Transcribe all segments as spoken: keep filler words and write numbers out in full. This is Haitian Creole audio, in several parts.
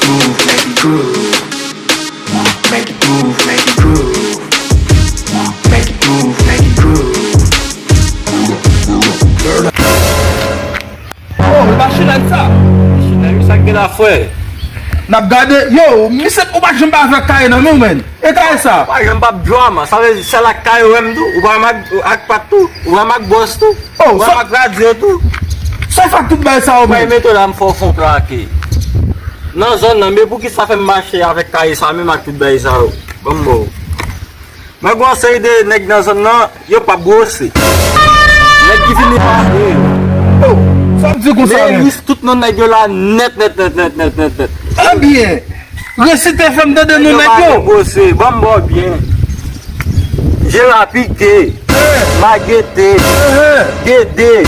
move, make it groove. Make it move, make it groove. Make it move, make it groove. Oh, machin sa. Machin nan, wi, sa k gen la, frè? N ap gade. Yo, misye, ou pa janm pa avèk kaye nan men w, menn. E kaye sa? Ou pa janm p ap drama. Sa vle di, sèl ak kaye ou wè m tou. Ou pa menm ak, ak pat tou. Ou pa menm ak bòs tou. Oh, ou pa menm ak radyo tou. Sa fè ak tout bagay sa yo, menn? Mwen mete la, m fè w fon plake. Nan zòn nan, men poukisa fè m mache avèk kaye sa menm ak tout bagay sa yo? Ban m ba w. Mwen gen yon seri de nèg nan zòn nan, yo p ap gwose. Nèg ki fini pare yo. Oh, sa vle di konsa, men. Men lis tout non nèg yo la nèt, nèt, nèt. Ebyen, resite, fè m tande non nèg yo. Nèg yo pa gen gwose, ban m ba w byen. Jera Pike, Magete, Dede,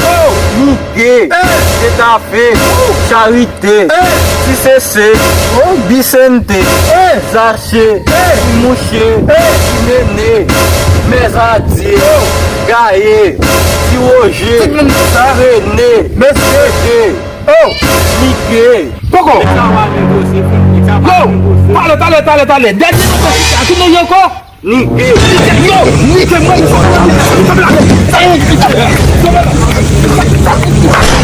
Mike, Tetafe, Charite, Ti Sese, Bisente, Zache, Ti Mouche, Ti Nene, Mèzadye, Gaye, Ti Woje, Rene, Dede, Mike. Poko. Yo, talè, talè, talè, talè. Dènye non, ki non ankò? Nike. Yo, Nike, mwen, mwen, mwen, mwen, mwen, mwen, mwen, mwen, mwen, mwen,